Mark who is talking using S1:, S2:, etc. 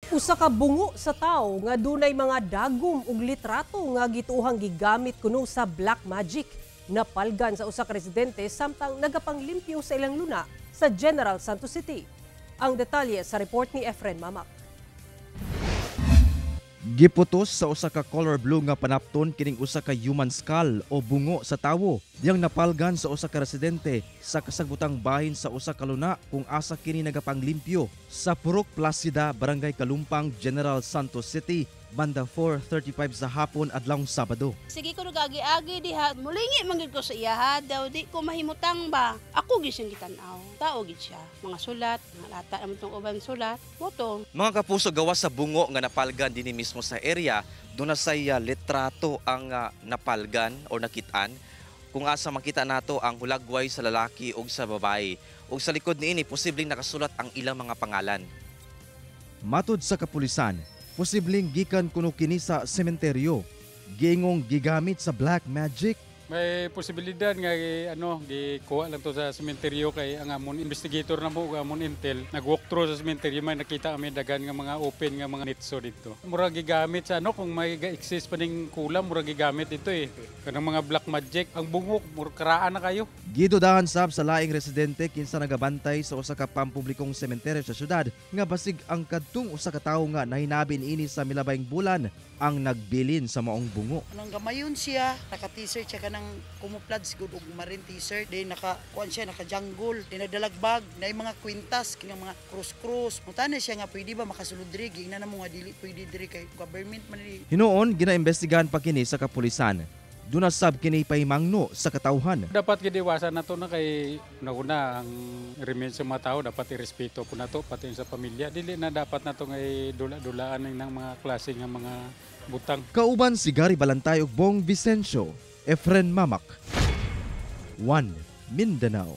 S1: Usa ka bungo sa tawo nga dunay mga dagom ug litrato nga gituohang gigamit kuno sa black magic napalgan sa usa ka residente samtang nagapanglimpyo sa ilang luna sa General Santos City. Ang detalye sa report ni Efren Mamak.
S2: Giputos sa usa ka color blue nga panapton kining usa ka human skull o bungo sa tawo diyang napalgan sa usa ka residente sa kasagbutang bahin sa usa ka luna kung asa kini nagapanglimpyo sa Purok Placida, Barangay Kalumpang, General Santos City, banda 4:35 sa hapon adlawng Sabado.
S3: Sige ko nag-agi-agi diha, mulingi man gyud ko sa iya daw di ko mahimutang ba. Ako gyud siyang gitan-aw. Tao gyud siya. Mga sulat, mga lata naman tong uban sulat. Moto.
S2: Mga kapuso, gawas sa bungo nga napalgan dinhi mismo sa area, doon na say litrato ang napalgan o nakitaan kung asa makita nato ang hulagway sa lalaki ug sa babae. Ug sa likod niini, posibleng nakasulat ang ilang mga pangalan. Matud sa kapulisan, posibleng gikan kuno kini sa sementeryo. Giingong gigamit sa black magic.
S4: May posibilidad nga ano, gikuha lang to sa sementeryo kay ang amon investigator na mo ug amon intel nag-walk through sa sementeryo, may nakita kami daghan nga mga open nga mga nitso dito. Murag gigamit sa ano, kung may ga-exist pa ning kulam, murag gigamit dito eh. Kanang mga black magic, ang bungok murag karaan na kayo.
S2: Gidudahan sab sa laing residente kinsa nagabantay sa usa ka pampublikong sementeryo sa syudad nga basig ang kadtong usa ka tawo nga nahinabin ini sa milabayng bulan ang nagbilin sa maong bungo.
S5: Anong gamayon siya, naka t-shirt siya kanang camouflage gud ug marin t-shirt, then naka kuan siya, naka jungle, then nagdalag bag, na mga kwintas kinang mga cross-cross. Mutana siya nga pwede ba makasulod diri, giingnan na mo nga dili pwede diri kay government man ni.
S2: Hinuon ginaimbestigahan pa kini sa kapulisan. Duna sab kini pahimangno sa katawhan.
S4: Dapat gidiwasan na to na kay una ang remains sa mga tao dapat irespeto po nato, pati sa pamilya. Dili na dapat nato ngay dula-dulaan ng mga klase nga mga butang.
S2: Kauban si Gary Balantay ug Bong Vicencio, Efren Mamak. 1 Mindanao.